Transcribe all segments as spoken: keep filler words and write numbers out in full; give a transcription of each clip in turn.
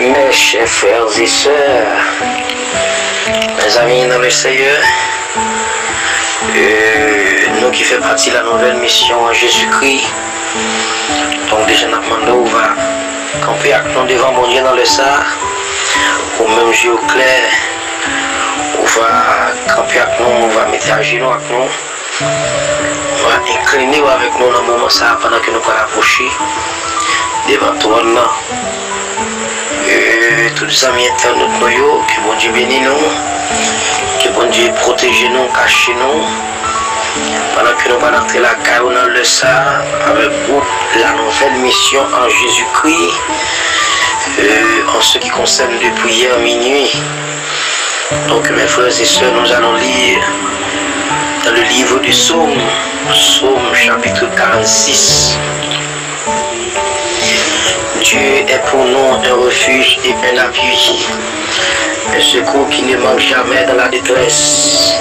Mes chers frères et sœurs, mezanmi nan le Seyè, euh, nou ki fè pati la nouvelle mission en Jésus-Christ, donk deja n ap mande w va kanpe ak nou devan Bondye nan lè sa a, ou menm je w klè, ou va kanpe ak nou, ou va mete ajenou ak nou. Ou va enkline w avèk nou nan moman sa a pandan ke nou pral apwoche devan twòn nan. E tout zanmi entènot nou yo, ke Bondye beni nou, ke Bondye pwoteje nou, kache nou, pandan ke nou pral antre lakay ou nan lè sa a avèk gwoup La Nouvelle Mission en Jésus-Christ, euh, en ce qui concerne de prière minuit. Donc, mes frères et sœurs, nous allons lire dans le livre du Psaume, Psaume chapitre quarante-six. Dieu est pour nous un refuge et un appui, un secours qui ne manque jamais dans la détresse.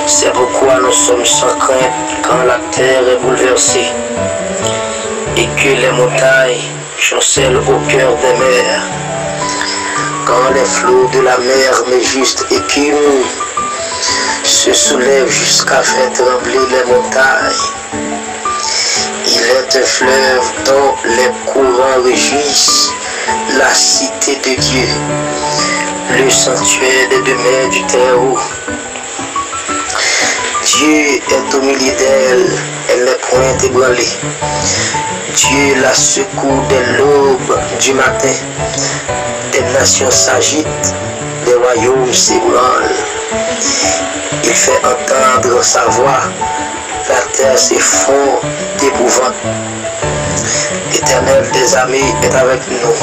C'est pourquoi nous sommes sans crainte quand la terre est bouleversée et que les montagnes chancelle au cœur des mers. Quand les flots de la mer mugissent et écument, se soulèvent jusqu'à faire trembler les montagnes. Il est un fleuve dont les courants réjouissent la cité de Dieu, le sanctuaire des demeures du Très-Haut. Dieu est au milieu d'elle, elle n'est point ébranlée. Dieu la secoue dès l'aube du matin. Des nations s'agitent, des royaumes s'ébranlent. Il fait entendre sa voix, la terre s'effondre d'épouvante. L'Éternel des armées est avec nous.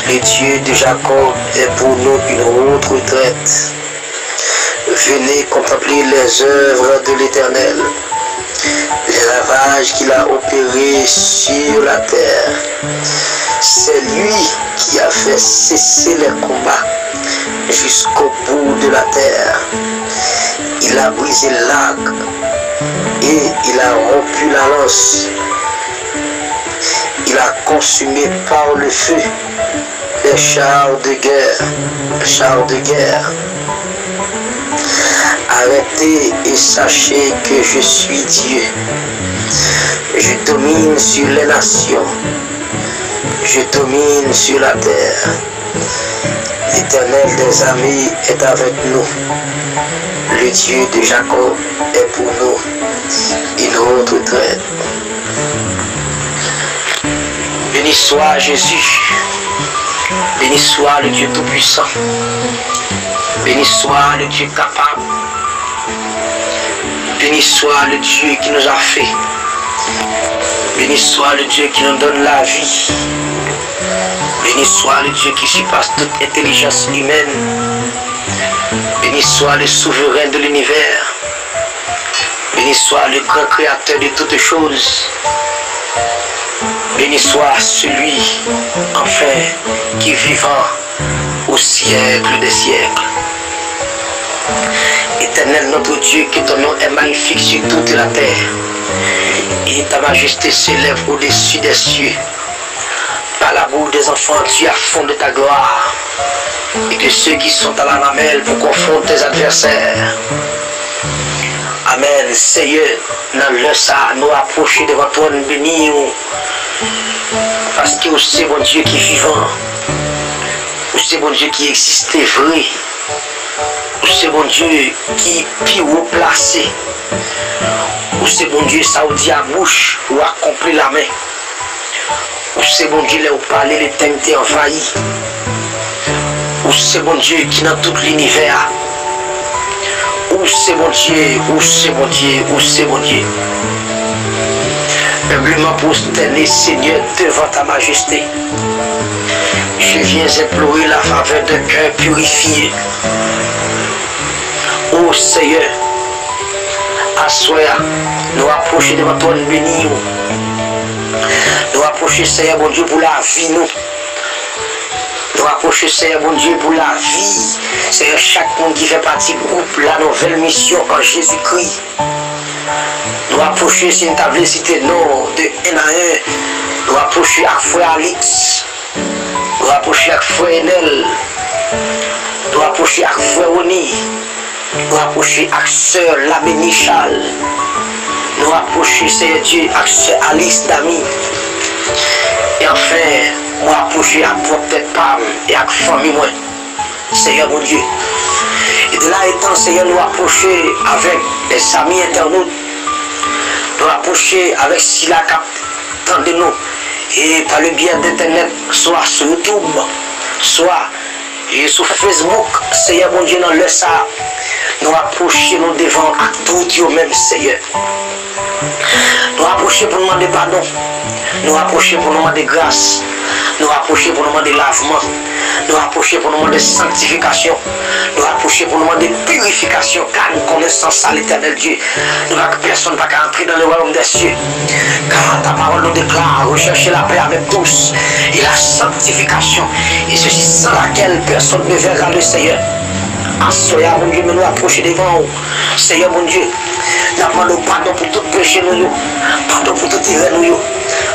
Le Dieu de Jacob est pour nous une haute retraite. Venez contempler les œuvres de l'Éternel, les ravages qu'il a opérés sur la terre. C'est lui qui a fait cesser les combats jusqu'au bout de la terre. Il a brisé l'arc et il a rompu la lance. Il a consumé par le feu les chars de guerre, chars de guerre. Arrêtez et sachez que je suis Dieu. Je domine sur les nations. Je domine sur la terre. L'Éternel des armées est avec nous. Le Dieu de Jacob est pour nous une haute retraite. Béni soit Jésus. Béni soit le Dieu tout-puissant. Béni soit le Dieu capable. Béni soit le Dieu qui nous a fait. Béni soit le Dieu qui nous donne la vie. Béni soit le Dieu qui surpasse toute intelligence humaine. Béni soit le souverain de l'univers. Béni soit le grand créateur de toutes choses. Béni soit celui, enfin, qui est vivant au siècle des siècles. Éternel notre Dieu, que ton nom est magnifique sur toute la terre, et ta majesté s'élève au-dessus des cieux. Par la bouche des enfants, tu as fondé ta gloire, et de ceux qui sont à la mamelle pour confondre tes adversaires. Amèn. Seyè, nan lè sa a, nou apwoche devan twòn beni ou, paske ou se Bondye ki vivan, ou se Bondye ki egziste vre, ou se Bondye ki pi wo plase, ou se Bondye, sa ou di a bouch, ou akonpli la men. Ou se Bondye, lè ou pale, letènite anvayi. Ou se Bondye ki nan tout linivè a. Ou se Bondye, ou se Bondye, ou se Bondye. Humblement prosterné, Seigneur, devant ta majesté, je viens implorer la faveur d'un cœur purifié. O Seyè, aswè a, nou apwoche devan twòn beni ou. Nou apwoche, Seyè Bondye, pou lavi nou. Nou apwoche, Seyè Bondye, pou lavi, Seyè, chak moun ki fè pati gwoup La Nouvelle Mission en Jésus-Christ. Nou apwoche, si n ta vle site non de en a en, nou apwoche ak frè Alix. Nou rapwoche ak frè Enèl. Nou rapwoche ak frè Rony. Nou rapwoche ak sè Labeni Charles. Nou rapwoche, Seyè Dye, ak sè Alice Dami. E anfen, mwen rapwoche ak pwòp tèt pa m e ak fanmi mwen, Seyè Bondye. E de la etan, Seyè, nou rapwoche avèk lèzami entènot. Nou rapwoche avèk sila k ap tande nou, e pa le byè d entènèt, swa sou YouTube, swa e sou Facebook. Seyè Bondye, nan lè sa a, nou apwoche nou devan w ak tout yo menm, Seyè. Nou apwoche pou nou mande padon. Nou apwoche pou nou mande gras. Nou apwoche pou nou mande lavman. Nou apwoche pou nou mande sanktifikasyon. Nou apwoche pou nou mande pirifikasyon, kar nou konnen san sa, Letènèl Dye, nou pa, pèsonn pa ka antre dans le royaume des cieux. Car ta parole nous déclare, recherchez la paix avec tous et la sanctification, et ceci sans laquelle personne ne verra le Seigneur. Aswè a, Bondye, men nou apwoche devan w, Seyè Bondye. N ap mande w padon pou tout peche nou yo, padon pou tout erè nou yo,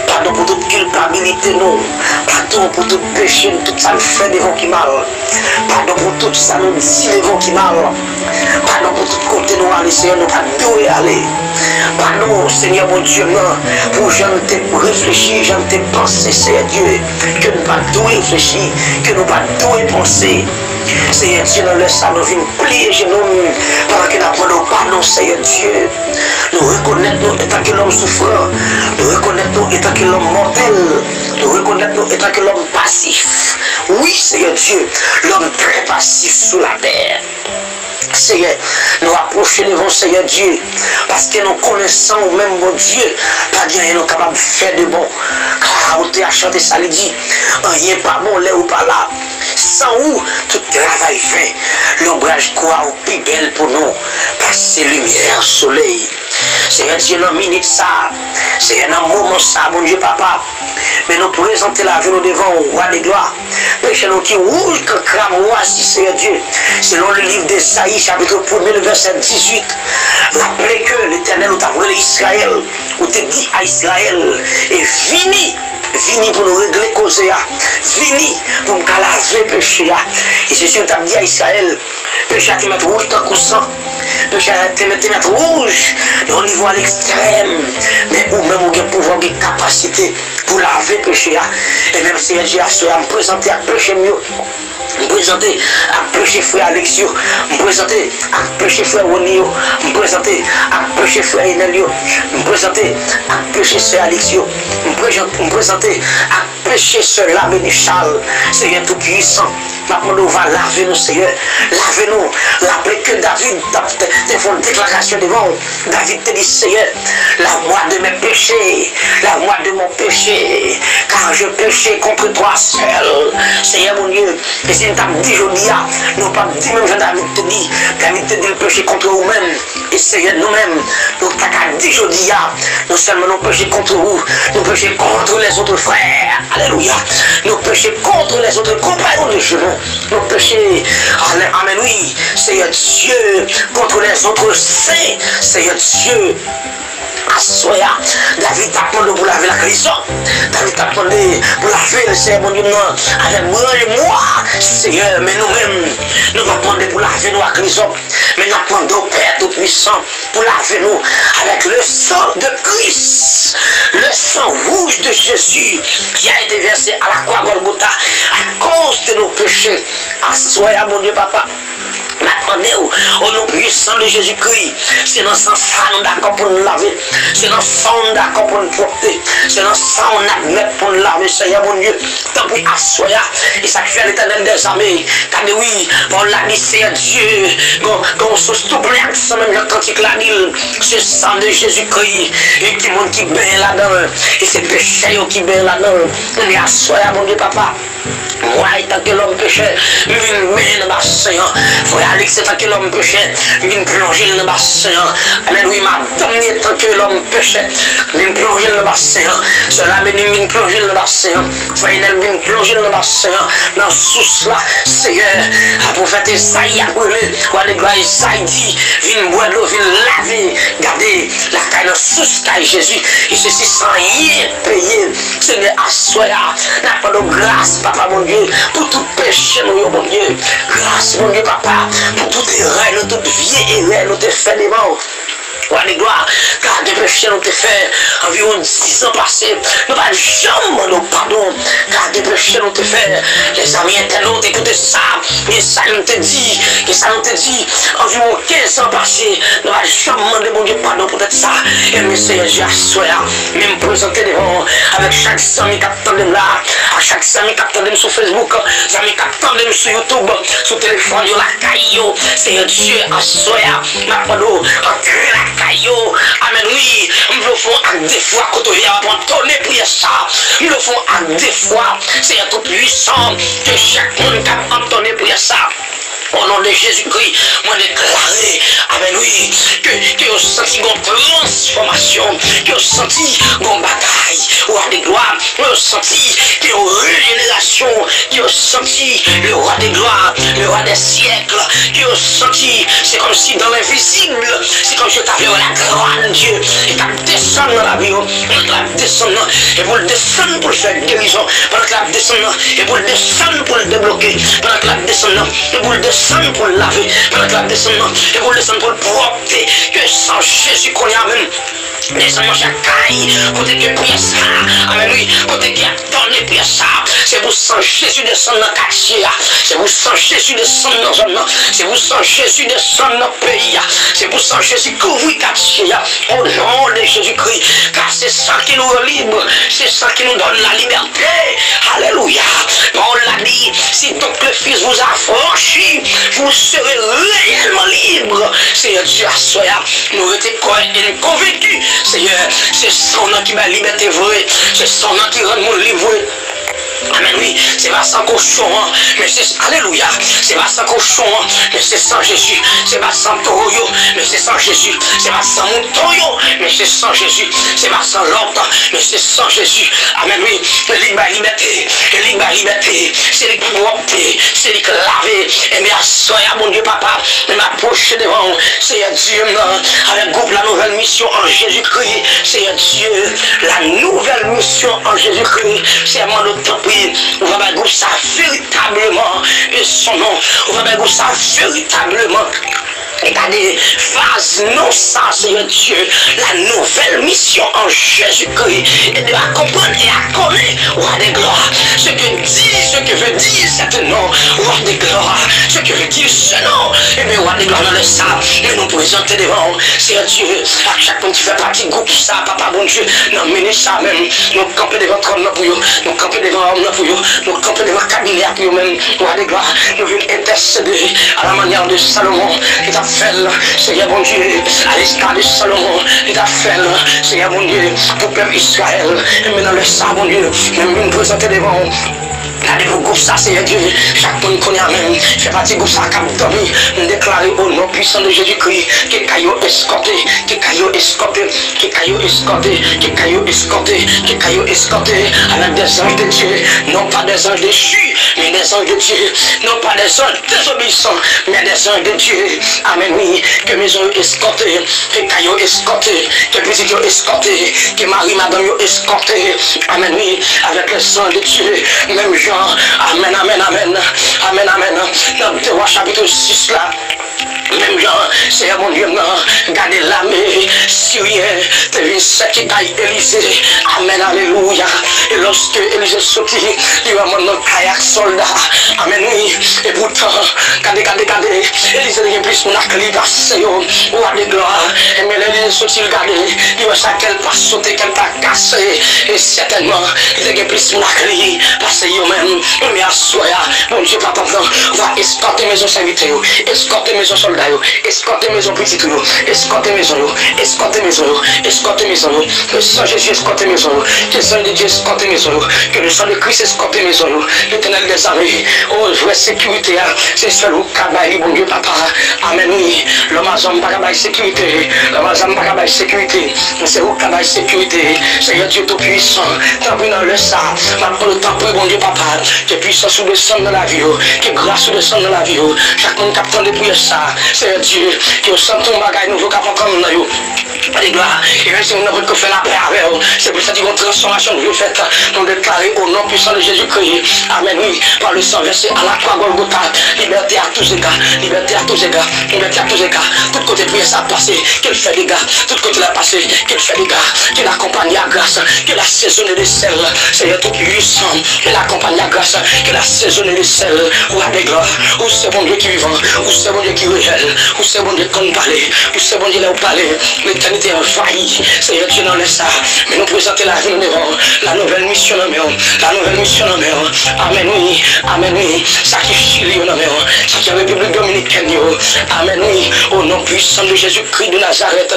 padon pou tout kilpabilite nou, padon pou tout peche n, tout sa n fè devan w ki mal. Padon pou tout sa nou di devan w ki mal. Padon pou tout kote nou ale, Seyè, nou pa t dwe ale. Padon, Senyè Bondye m nan, pou jan n te reflechi, jan n te panse, Seyè Dye, ke n pa t dwe reflechi, ke nou pa t dwe panse. Seyè Dye, nan lè sa, nou vin pliye jenou n, pandan ke n ap mande w padon, Seyè Dye. Nou rekonèt nou etanke lòm soufran. Nou rekonèt nou etanke lòm mòtèl. Nou rekonèt nou etanke lòm pasif. Wi, Seyè Dye, lòm trè pasif sou latè. Seyè, nou apwoche devan w, Seyè Dye, paske nou konnen san ou menm, Bondye, pa gen anyen nou kapab fè de bon. Kara Otea chante sa, li di, anyen pa bon lè ou pa la. San ou, tout travay ven. Lonbraj kwa ou pi bèl pou nou pase limyè solèy. Seyè Dye, nan minit sa a, Seyè, nan moman sa a, Bondye Papa, men nou prezante lavi nou devan w, Wa de glwa. Peche nou ki wouj kan krab wasi, Seyè Dye. Selon le liv Ezayi, chapit premye, le vèsè dizuit, raple ke Letènèl, ou t ap rele Izrayèl, ou te di a Izrayèl, e vini, vini pou nou regle koze a, vini pou m ka lave peche a. E se sa ou t ap di a Izrayèl, peche a te mèt wouj tankou san. Peche a te mèt, te mèt wouj nan yon nivo a lekstrèm. Men ou menm, ou gen pouvwa, ou gen kapasite pou lave peche a. E menm, Seyè Dye, aswè a, m prezante ak peche m yo. M prezante ak peche frè Alex yo. M prezante ak peche frè Rony yo. M prezante ak peche frè Enèl yo. M prezante ak peche sè Alex yo. M prezan-, m prezante ak peche sè Labeni Charles, Seyè Toupwisan. M ap mande w va lave nou, Seyè. Lave nou. Raple ke David t ap, te, te fè yon deklarasyon devan w. David te di, Seyè, lave-moi de mes péchés, lave-moi de mon péché, car je péché contre toi seul. Seyè Bondye, e si n t ap di jodi a, nou p ap di menm jan David te di. David te di l peche kont ou menm. E Seyè, nou menm, nou ta ka di jodi a, non sèlman nou peche kont ou, nou peche kont lèzòt frè. Alelouya. Nou peche kont lèzòt konpayon de jenou. Nou peche, amèn, amèn, wi, Seyè Dye, kont lèzòt sen, Seyè Dye. Aswè a, David t ap mande w pou lave l ak lizòp. David t ap mande pou lave l, Seyè Bondye m nan, avèk branch bwa. Seyè, men nou menm, nou p ap mande pou lave nou ak lizòp. Men n ap mande w, Pè Toupwisan, pou lave nou avèk le sang de Christ, le sang rouge de Jésus qui a été versé à la croix Golgotha à cause de nos péchés. Aswè a, Bondye Papa, n ap mande w, o non pwisan de Jezikri, se nan san sa nou dakò pou n lave. Se nan san w n dakò pou n pwòpte. Se nan san w n admèt pou n lave, Seyè Bondye. Tanpri, aswè a, e sa k fè Letènèl dèzame, gade wi, pawòl la di, Seyè Dye, gon, gon sous tou plen ak san, menm jan kantik la di l, se san de Jezikri, e ki moun ki benyen ladan l, e se pechè yo ki benyen ladan l. Men aswè a, Bondye Papa, mwen, etanke lòm pechè, m vin benyen nan basen an. Frè Alex, etanke lòm pechè, m vin plonje l nan basen an. Amèn, wi, madanm li, etanke lòm pechè, m vin plonje l nan basen an. Sè Labeni, m vin plonje l nan basen an. Frè Enèl, m vin plonje l nan basen an, nan sous la, Seyè. A pwofèt Ezayi ap rele, Wa de glwa, Ezayi di, vin bwè dlo, vin lave. Gade, lakay nan sous kay Jezi, e sesi san anyen peye. Senyè, aswè Aswè a, n ap mande w gras, Papa Bondye, pou tout peche nou yo, Bondye. Gras, Bondye, Papa, pou tout erè nou, tout vye erè nou te fè devan w. Wa de glwa, gade peche nou te fè anviwon dizan pase. Nou pa t janm mande w padon. Gade peche nou te fè. Lèzanmi entènot, ekoute sa. Gen sa nou te di. Gen sa nou te di anviwon kenz an pase. Nou pa t janm mande Bondye padon poutèt sa. Ebyen, Seyè Dye, aswè a, men m prezante devan w avèk chak zanmi k ap tande m la, ak chak zanmi k ap tande m sou Facebook, zanmi k ap tande m sou YouTube, sou telefòn yo, lakay yo. Seyè Dye, aswè a, m ap mande w, antre lakay yo. Amèn, wi. M vle w fè yon ak de fwa kote w ye a, w ap antone priyè sa. M vle w fè yon ak de fwa. Seyè Toupisan, ke chak moun k ap antone priyè sa, o non de Jezikri, mwen deklare, amèn, wi, ke, ke yo santi gon transfòmasyon, ke yo santi gon bagay, wa de glwa, ke yo santi ke yon rejenerasyon, ke yo santi le roi des gloires, le roi des siècles, ke yo santi, se kòmsi dans l'invisible, se kòmsi yo ta vle wè la gloire de Dieu, e k ap desann nan lavi yo, pandan l ap desann nan, e pou l desann pou l fè gerizon, pandan l ap desann nan, e pou l desann pou l debloke, pandan l ap desann nan, e pou l desann pou l lave, pandan l ap desann nan, e pou l desann pou l pwòpte, ke san Jezi kounye a menm, desann nan chak kay, kote ke pyès la, amèn, wi, kote ke y ap tande pyès sa, se pou san Jezi desann nan katye a, se pou san Jezi desann nan zòn nan, se pou san Jezi desann nan peyi a, se pou san Jezi kouvri katye a, o non de Jezikri, car c'est ça qui nous rend libre, c'est ça qui nous donne la liberté. Alelouya. Pawòl la di, si donc le Fils vous affranchit, vous serez réellement libre. Seyè Dye, aswè a, nou rete kwè e n konvenki, Seyè, se san w nan ki bay libète vre, se san w nan ki rann moun lib vre. Amèn, wi. Se pa san kochon an, men se, alelouya. Se pa san kochon an, men se san Jezi. Se pa san towo yo, men se san Jezi. Se pa san mouton yo, men se san Jezi. Se pa san lòt, men se san Jezi. Amèn, wi. E li k bay libète. E li k bay libète. Se li k pwòpte. Se li k lave. Ebyen, aswè a, Bondye Papa, m apwoche devan w, Seyè Dye m nan, avèk gwoup La Nouvelle Mission en Jésus-Christ. Seyè Dye, La Nouvelle Mission en Jésus-Christ. Seyè, m mande w, tanpri, ou va bay gwoup sa veritableman, e son non, ou va bay gwoup sa veritableman. E gade, faz non sa, Seyè Dye, La Nouvelle Mission en Jésus-Christ, aide à comprendre et à connaître, Roi des gloires, ce que dit, ce que veut dire ce nom, Roi des gloires, ce que veut dire ce nom. Ebyen, Roi des gloires, nan lè sa, men nou prezante devan w, Seyè Dye, ak chak moun ki fè pati gwoup sa, Papa Bondye, nan minit sa menm, nou kanpe devan twòn nan pou yo, nou kanpe devan wòm nan pou yo, nou kanpe devan kabinè a pou yo menm, Roi des gloires, nou vin entèsede à la manière de Salomon ki t ap fè l, Seyè Bondye, à l'instar de Salomon ki t ap fè l, Seyè Bondye, pou pèp Izrayèl. Ebyen, nan lè sa, Bondye, men m vin prezante devan w. Gade pou gwoup sa, Seyè Dye, chak moun konnen amèn, fè pati gwoup sa k ap dòmi, m deklare o non pwisan de Jezikri, ke kay yo eskòte, ke kay yo eskòte, ke kay yo eskòte, ke kay yo eskòte, ke kay yo eskòte, avec des anges de Dieu, non pas des anges déchus, mais des anges de Dieu, non pas des anges désobéissants, mais des anges de Dieu. Amèn, wi, ke mezon yo eskòte, ke kay yo eskòte, ke pitit yo eskòte, ke mari madanm yo eskòte. Amèn, wi, avec les anges de Dieu, menm jan. Amèn, amèn, amèn. Amèn, amèn. Nan de Wa chapit sis la, menm jan, Seyè Bondye m nan, gade lame siryen te vin sèke kay Elize. Amèn, alelouya. E lòske Elize soti, li wè mòn nan kay ak sòlda. Amèn, wi. Epoutan, gade, gade, gade, Elize te gen plis moun ak li pase yo. Wa de glwa. Ebyen, lè Elize soti, l gade, li wè sa kè l pa sote, kè l pa kase. E sètènman, li te gen plis moun ak li pase yo menm. Men aswè a, Bondye Papa m nan va eskòte mezon sèvitè yo, eskòte mezon sòlda yo, eskòte mezon pitit ou yo, eskòte mezon yo, eskòte mezon yo, eskòte mezon yo. Ke san Jezi eskòte mezon yo, ke zanj de Dye eskòte mezon yo, ke le sang de Christ eskòte mezon yo. Letènèl dèzame, o, vrè sekirite a, se sèl ou k ka bay li, Bondye Papa. Amèn, wi. Lòm a zam pa ka bay sekirite. Lòm a zam pa ka bay sekirite. Se ou k ka bay sekirite. Seyè Dye Toupisan, tanpri nan lè sa, m ap mande w, tanpri, Bondye Papa, ke pwisans ou desann nan lavi yo, ke gras ou desann nan lavi yo. Chak moun k ap tande priyè sa, Seyè Dye, ke yo santi yon bagay nouvo k ap antre nan yo. Gade glwa. E menm si moun nan potko fè lapè avè w, se pou l santi yon transfòmasyon ki vin fèt. Nou deklare o non pwisan de Jezikri. Amèn, wi. Par le sang versé à la croix Golgotha, liberté à tous égards, liberté à tous égards, liberté à tous égards. Tout kote priyè sa ap pase, ke l fè dega. Tout kote l ap pase, ke l fè dega. Ke l akonpanye a gras, ke l asezone de sèl. Seyè Toupisan, ke l akonpanye a gras, ke l asezone de sèl. Wa de glwa, ou se Bondye ki vivan, ou se Bondye ki reyèl, ou se Bondye k konn pale, ou se Bondye lè w pale. Letènite anvayi, Seyè Dye, nan lè sa. Men nou prezante lavi nou devan w. La nouvelle mission nan men w. La nouvelle mission nan men w. Amèn, wi. Amèn, wi. Sa ki Chili yo nan men w. Sa ki an Repiblik Dominikèn yo. Amèn, wi. O non pwisan de Jezikri de Nazarèt.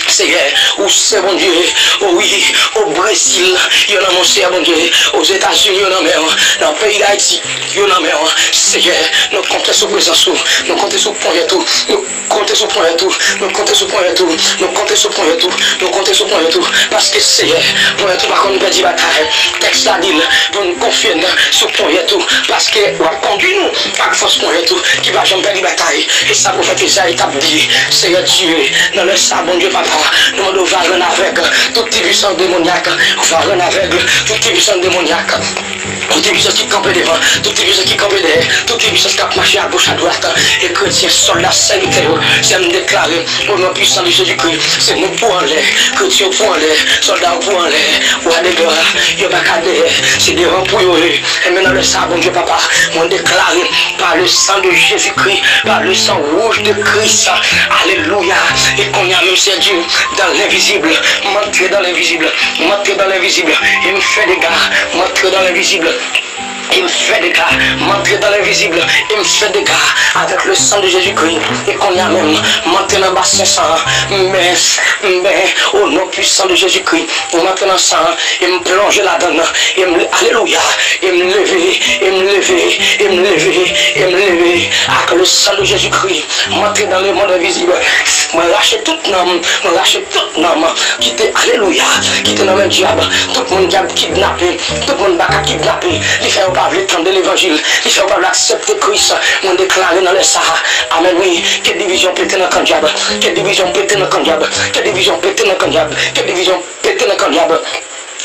Seyè, ou se Bondye. O wi. O Brezil, yo nan men w, Seyè Bondye. Ozetazini, yo nan men w. Nan peyi Dayiti, yo nan men w. Seyè, nou konte sou prezans ou. Nou konte sou ponyèt ou. Nou konte sou ponyèt ou, nou konte sou ponyèt ou, nou konte sou ponyèt ou, nou konte sou ponyèt ou, paske Seyè, ponyèt ou pa konn pèdi batay. Tèks la di n pou n konfye n sou ponyèt ou, paske w ap kondui nou ak fòs ponyèt ou ki pa janm pèdi batay. E sa pwofèt Ezayi t ap di, Seyè Dye, nan lè sa, Bondye Papa, nou mande w va rann avèg tout tipwisans demonyak, va rann avèg tout tipwisans demonyak. Tout tipwisans ki kanpe devan, tout tipwisans ki kanpe dèyè, tout tipwisans k ap mache agoch adwat, e kretyen, sòlda, sèvitè yo, se m deklare, o non pwisan de Jezikri, se nou pou anlè, kretyen yo pou anlè, sòlda yo pou anlè, wa de glwa, yo pa ka dèyè, se devan pou yo ye. Enben nan lè sa, Bondye Papa, mwen deklare, par le sang de Jésus-Christ, par le sang rouge de Christ, alelouya, e kounye a menm, Seyè Dye, dans l'invisible, m antre dans l'invisible, m antre dans l'invisible, e m fè dega, m antre dans l'invisible. E m fè dega, m antre dans l'invisible, e m fè dega avec le sang de Jésus-Christ. E kounye a menm, m antre nan basen san an, m ben, m ben, o non pwisan de Jezikri, m antre nan san an, e m plonje ladan l, e m, alelouya, e m leve, e m leve, e m leve, e m leve, avec le sang de Jésus-Christ, m antre dans le monde invisible, mwen rache tout nanm, mwen rache tout nanm, ki te, alelouya, ki te nan men dyab, tout moun dyab kidnape, tout moun baka kidnape, li fè yo pa vle tande levanjil, li fè yo pa vle aksepte Kris. Mwen deklare nan lè sa a, amèn, wi, ke divizyon pete nan kan dyab, ke divizyon pete nan kan dyab, ke divizyon pete nan kan dyab, ke divizyon pete nan kan dyab.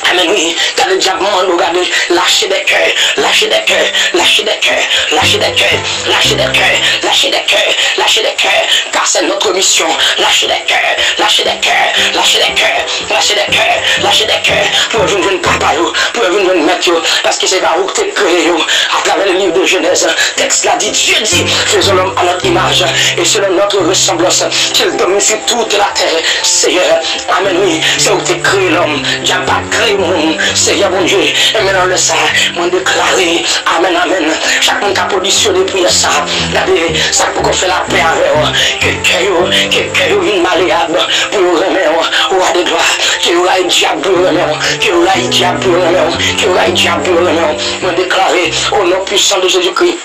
Amèn, wi, gade dyab mande w, gade, lache de kè, lache de kè, lache de kè, lache de kè, lache de kè, lache de kè, lache de kè, car c'est notre mission, lache de kè, lache de kè, lache de kè, lache de kè, lache de kè, pou yo vin jwenn papa yo, pou yo vin jwenn mèt yo, paske se pa ou ki te kreye yo. Atravè le livre de Genèse, tèks la di, Dieu dit, faisons l'homme à notre image et selon notre ressemblance, qu'il domine sur toute la terre. Seyè, amèn, wi, se ou ki te kreye lòm, dyab pa t kreye moun, Seyè Bondye, enben nan lè sa, mwen deklare, amèn, amèn, chak moun k ap odisyone priyè sa, gade, sa k poko fè lapè avè w, ke kè yo, ke kè yo vin maleyab, pou yo renmen w, wa de glwa, ke yo rayi dyab pou yo renmen w, ke yo rayi dyab pou yo renmen w, ke yo rayi dyab pou yo renmen w. Mwen deklare, o non pwisan de Jezikri,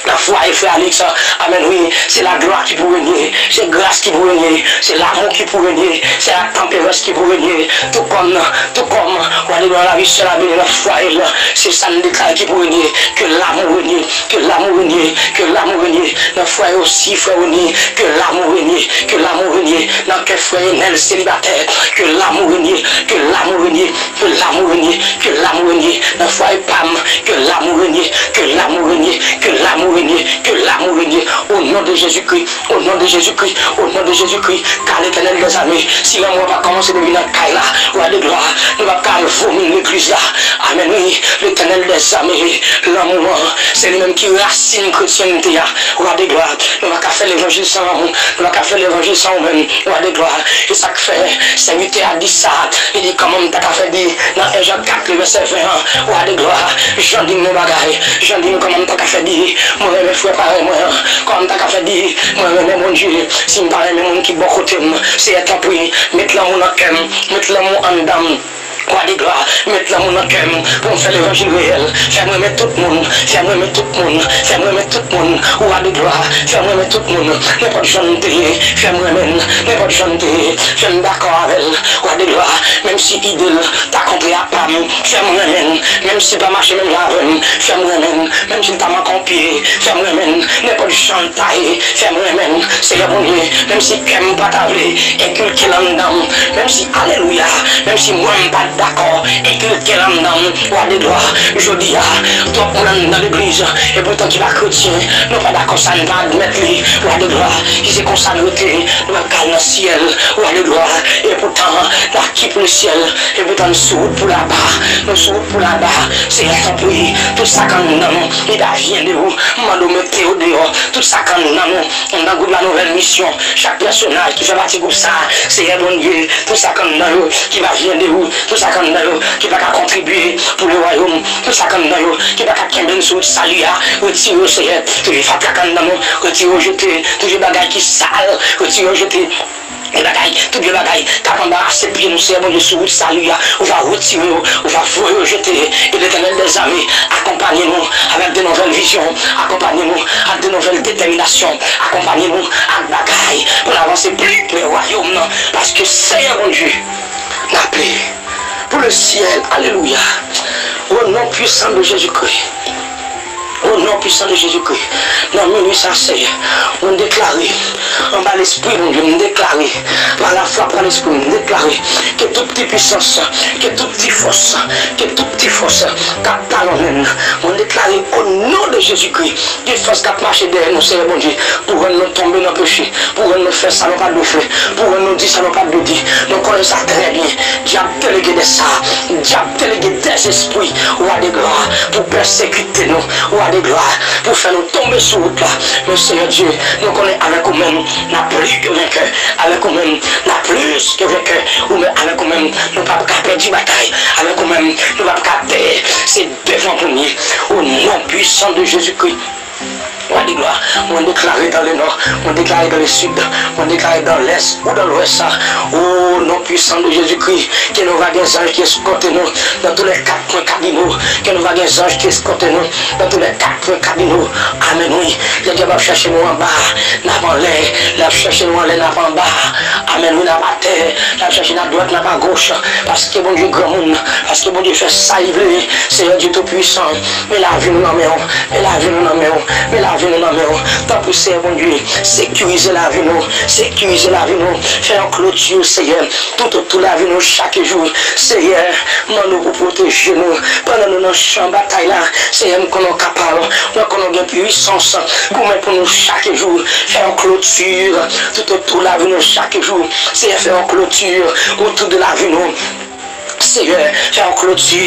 nan fwaye frè Alix, amèn, wi, se laglwa ki pou renye, se gras ki pou renye, se lanmou ki pou renye, se latanperans ki pou renye, tou kòm, tou kòm, wa de glwa, lavi sè la Beni nan fwaye l, se sa n deklare ki pou renye, ke lanmou renye, ke lanmou renye, ke lanmou renye, nan fwaye osi, frè Rony, ke lanmou renye, ke lanmou renye, nan kè frè Enèl selibatè, ke lanmou renye, ke lanmou renye, ke lanmou renye, ke lanmou renye, nan fwaye pa m, ke lanmou renye, ke lanmou renye, ke lanmou renye, ke lanmou renye, o non de Jezikri, o non de Jezikri, o non de Jezikri, car l'Éternel des armées, si lanmou an pa kòmanse depi nan kay la, wa de glwa, nou p ap ka al vomi legliz la. Amèn, wi, Letènèl dèzame, lanmou an, se li menm ki rasin kretyènte a. Wa de glwa, nou pa ka fè levanjil san lanmou, nou pa ka fè levanjil san ou menm, wa de glwa. E sa k fè sèvitè a di sa, li di, kòman m ta ka fè di, nan en Jan kat, le vèsè ven an, wa de glwa, Jan di m yon bagay, Jan di m kòman m ta ka fè di, mwen renmen frè parèy mwen an, kòman m ta ka fè di, mwen renmen Bondye, si m pa renmen moun ki bò kote m, Seyè, tanpri, met lanmou nan kè m, met lanmou anndan m. Wa de glwa, met lanmou nan kè m pou m fè levanjil reyèl. Fè m renmen tout moun, fè m renmen tout moun, fè m renmen tout moun. Wa de glwa, fè m renmen tout moun. Nenpòt jan n te ye, fè m renmen n. Nenpòt jan n te ye, fè m dakò avè l. Wa de glwa, menm si ide l ta kontrè a pa m, fè m renmen n. Menm si l pa mache menm jan avè m, fè m renmen l. Menm si l ta manke yon pye, fè m renmen l. Nenpòt jan l ta ye, fè m renmen l. Seyè Bondye, menm si kè m pa ta vle enkilke l anndan m, menm si, alelouya, menm si mwen m pa t dakò enkilke l anndan m, wa de glwa, jodi a, twòp moun anndan legliz, epoutan ki pa kretyen, nou pa dakò sa, nou pa admèt li, wa de glwa, si se konsa nou rete, nou p ap ka al nan syèl, wa de glwa, epoutan, n a kip lesyèl, epoutan n sou wout pou laba, nou sou wout pou laba, Seyè, tanpri, tout sa k anndan nou, ki pa vyen de ou, m mande w mete yo deyò, tout sa k anndan nou, anndan gwoup La Nouvelle Mission, chak pèsonaj ki fè pati gwoup sa a, Seyè Bondye, tout sa k anndan yo, ki pa vyen de ou, tout sa k anndan yo, ki pa ka kontribye pou le wayòm, tout sa k anndan yo, ki pa ka kenbe n sou wout sali a, retire yo, Seyè, touye fatra k anndan nou, retire yo, jete, touye bagay ki sal, retire yo, jete, Vye bagay, tout vye bagay k ap anbarase pye nou, Seyè Bondye, sou wout sali a, ou va retire yo, ou va voye yo jete. E Letènèl dèzame akonpanye nou avèk de nouvèl vizyon, akonpanye nou ak de nouvèl detèminasyon, akonpanye nou ak bagay pou n avanse pli pre wayòm nan, paske Seyè Bondye, n aple pou le syèl, alelouya, o non pwisan de Jezikri. O non pwisan de Jezikri, nan minui sa, Seyè, mwen deklare, anba Lespri Bondye, mwen deklare, pa lafwa, pa Lespri, mwen deklare, ke tout ti pwisans, ke tout ti fòs, ke tout ti fòs k ap talonnen n, mwen deklare, o non de Jezikri, gen fòs k ap mache dèyè nou, Seyè Bondye, pou rann nou tonbe nan peche, pou rann nou fè sa nou pa dwe fè, pou rann nou di sa nou pa dwe di. Nou konnen sa trè byen. Dyab delege de sa, dyab delege dèzespri, wa de glwa, pou pèsekite nou, wa de glwa, pou fè nou tonbe sou wout la. Men Seyè Dye, nou konnen avèk ou menm, n a pli ke venkè. Avèk ou menm, n a plis ke venkè. Ou menm, avèk ou menm, nou p ap ka pèdi batay. Avèk ou menm, nou p ap ka pè. Se devan pou n ye. O non pwisan de Jezikri. Wa de glwa, mwen deklare dans le nord, mwen deklare dans le sud, mwen deklare dans l'est ou dans l'ouest, o non pwisan de Jezikri, ke nou va gen zanj ki eskòte nou dans tous les quatre coins cardinaux, ke nou va gen zanj ki eskòte nou dans tous les quatre coins cardinaux. Amèn, wi. Lè dyab ap chèche nou anba, n ap anlè, lè ap chèche nou anlè, n ap anba. Amèn, wi, n ap atè, lè ap chèche n a dwat, n ap agoch, paske Bondye granmoun, paske Bondye fè sa li vle, Seyè Dye Toupisan. Men lavi nou nan men w. Men lavi nou nan men w. Men lavi nou nan men w. Tanpri, Seyè Bondye, sekirize lavi nou. Sekirize lavi nou. Fè yon kloti, Seyè, toutotou lavi nou chak jou. Seyè, mande w pou pwoteje nou. Pandan nou nan chan batay la, Seyè, m konnen w kapab. Mwen konnen w gen pwisans. Goumen pou nou chak jou. Fè yon kloti toutotou lavi nou chak jou. Seyè, fè yon kloti otou de lavi nou. Seyè, fè yon kloti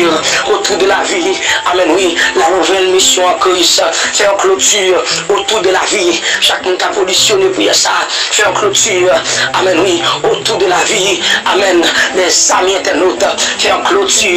otou de lavi. Amèn, wi. La nouvèl misyon an Kris. Fè yon kloti otou de lavi. Chak moun k ap odisyone priyè sa, fè yon kloti. Amèn, wi. Otou de lavi. Amèn. Mezanmi entènot, fè yon kloti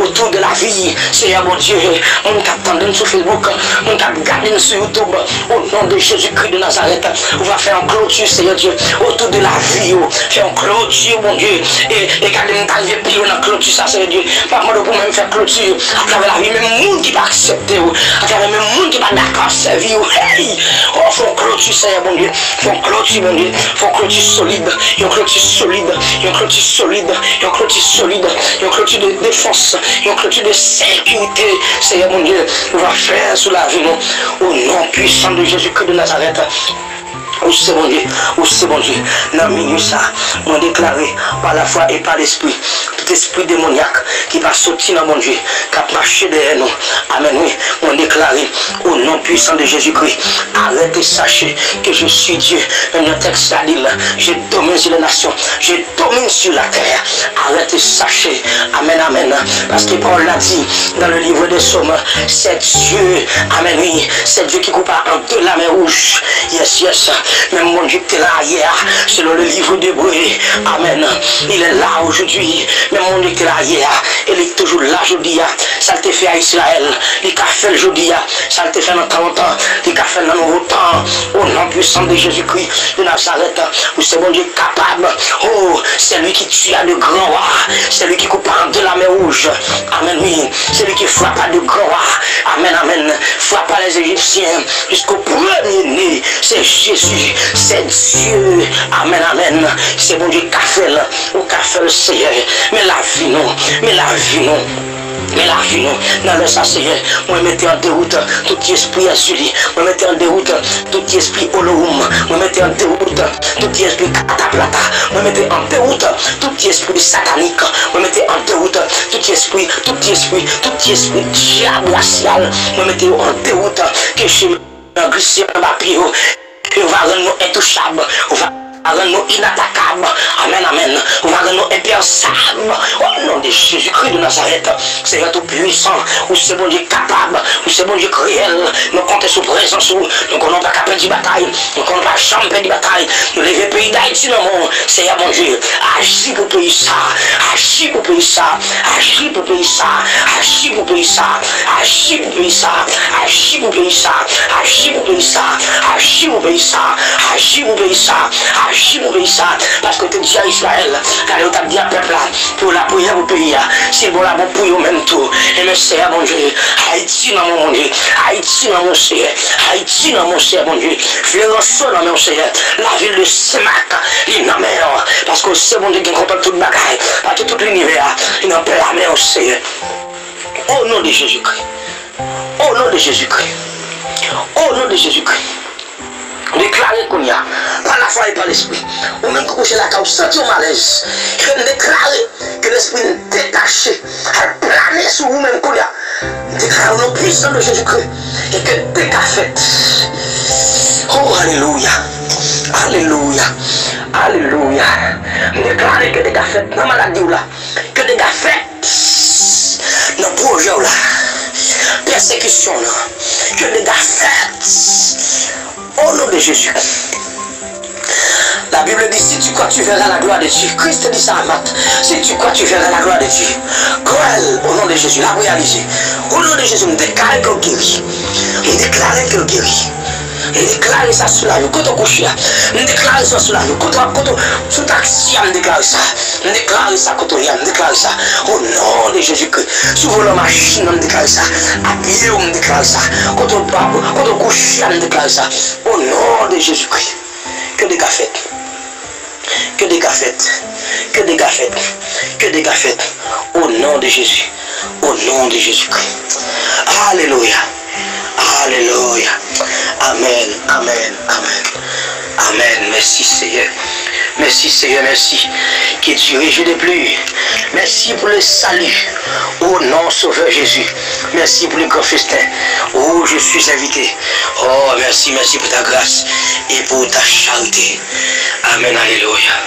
otou de lavi. Seyè Bondye, moun k ap tande n sou Facebook, moun k ap gade n sou YouTube, o non de Jezikri de Nazarèt, ou va fè yon kloti, Seyè Dye, otou de lavi yo. Fè yon kloti, Bondye. E, e gade m ta rive pi lwen nan kloti sa, Seyè Dye. M ap mande w pou mwen m fè kloti atravè lavi menm moun ki pa aksepte w, atravè menm moun ki pa dakò sèvi w. Hey! O, fè yon kloti, Seyè Bondye. Fè yon kloti, Bondye. Fè yon kloti solid. Yon kloti solid. Yon kloti solid. Yon kloti solid. Yon kloti de defans. Yon kloti de sekirite. Seyè Bondye, ou va fè sou lavi nou. O non pwisan de Jezikri de Nazarèt. Ou se Bondye, ou se Bondye. Nan minui sa, mwen deklare, pa lafwa e pa Lespri, tout espri demonyak ki pa soti nan Bondye, k ap mache dèyè nou. Amèn, wi. Mwen deklare, o non pwisan de Jezikri, arrête et sache que je suis Dieu. Menm nan tèks la di l, je domine sur les nations, je domine sur la terre. Arrête et sache. Amèn, amèn. Paske pawòl la di, dans le livre des Psaumes, c'est Dieu. Amèn, wi. C'est Dieu qui coupa en deux la mer Rouge. Yes, yes. Menm Bondye ki te la yè, selon le livre d'Hébreu. Amèn. Il est là aujourd'hui. Menm Bondye ki te la yè, e li toujou la jodi a. Sa l te fè a Izrayèl, li ka fè l jodi a. Sa l te fè nan tan lontan, li ka fè l nan nouvo tan. O non pwisan de Jezikri de Nazarèt, ou se Bondye kapab. Oh, c'est lui qui tua de grands rois, c'est lui qui coupa en deux la mer Rouge. Amèn, wi. C'est lui qui frappa de grands rois. Amèn, amèn. Frappa les Égyptiens jusqu'au premier-né. C'est Jésus, c'est Dieu. Amèn, amèn. Se Bondye k ka fè l. Ou ka fè l, Seyè. Men lavi nou, men lavi nou. Men lavi nou, nan lè sa, Seyè, mwen mete an dewout tout ti espri Èzili. Mwen mete an dewout tout ti espri Olohoum. Mwen mete an dewout tout ti espri Kataplata. Mwen mete an dewout tout ti espri satanik. Mwen mete an dewout tout ti espri, tout ti espri, tout ti espri dyab rasyal. Mwen mete yo an dewout ke chemen nan glise anba pye yo. Ou va rann nou entouchab. Ou va rann nou inatakab. Amèn, amèn. Ou va rann nou enpèsab. O non de Jezikri de Nazarèt. Seyè Toupisan, ou se Bondye kapab. Ou se Bondye k reyèl. Nou konte sou prezans ou. Nou konnen w pa ka pèdi batay. Nou konnen w pa janm pèdi batay. Nou leve peyi Dayiti nan men w. Seyè Bondye, aji pou peyi sa. Aji pou peyi sa. Aji pou peyi sa. Aji pou peyi sa. Aji pou peyi sa. Aji pou peyi sa. Aji pou peyi sa. Aji pou peyi sa. Aji pou peyi sa. Aji pou peyi sa. Paske w te di a Izrayèl, gade, ou t ap di a pèp la pou yo lapriyè pou peyi a. Si bon la bon pou yo menm tou. Enben, Seyè Bondye, Ayiti nan men w, Bondye. Ayiti nan men w, Seyè. Ayiti nan men w, Seyè Bondye. Fleranso nan men w, Seyè. Lavil de Senmak, li nan men w. Paske w se Bondye ki gen kontwòl tout bagay. Paske tout linivè a, li nan pla men w, Seyè. O non de Jezikri. O non de Jezikri. O non de Jezikri. M deklare kounye a, pa lafwa e pa lespri, ou menm ki kouche lakay ou, santi w malèz, ke m deklare ke lespri n detache, al plane sou ou menm kounye a. M deklare o non pwisan de Jezikri, e ke dega fèt. O, alelouya, alelouya, alelouya. M deklare ke dega fèt nan maladi w la. Ke dega fèt nan pwojè w la. Pèsekisyon w lan. Ke dega fèt. O non de Jezi. La Bible dit, si tu crois, tu verras la gloire de Dieu. Kris te di sa a Mat. Si tu crois, tu verras la gloire de Dieu. Kwè l, o non de Jezi, l ap reyalize. O non de Jezi, m deklare ke w geri. M deklare ke w geri. M deklare sa sou lavi w, kote w kouche a. M deklare sa sou lavi w, kote w, kote w, sou taksi a, m deklare sa. M deklare sa kote w ye a, m deklare sa. O non de Jezikri. Sou volan machin nan, m deklare sa. Apye w, m deklare sa. Kote w, kote w kouche a, m deklare sa. O non de Jezikri. Ke dega fèt. Ke dega fèt. Ke dega fèt. Ke dega fèt. O non de Jezi. O non de Jezikri. Alelouya. Alelouya. Amèn. Amèn. Amèn. Amèn. Mèsi, Seyè. Mèsi, Seyè. Mèsi. Que Dieu réjouit de plus. Mèsi pou le salut. O non, Sovè Jezi. Mèsi pou le gran festen. O, je suis invité. O, mèsi, mèsi pou ta gras e pou ta charite. Amèn, alelouya.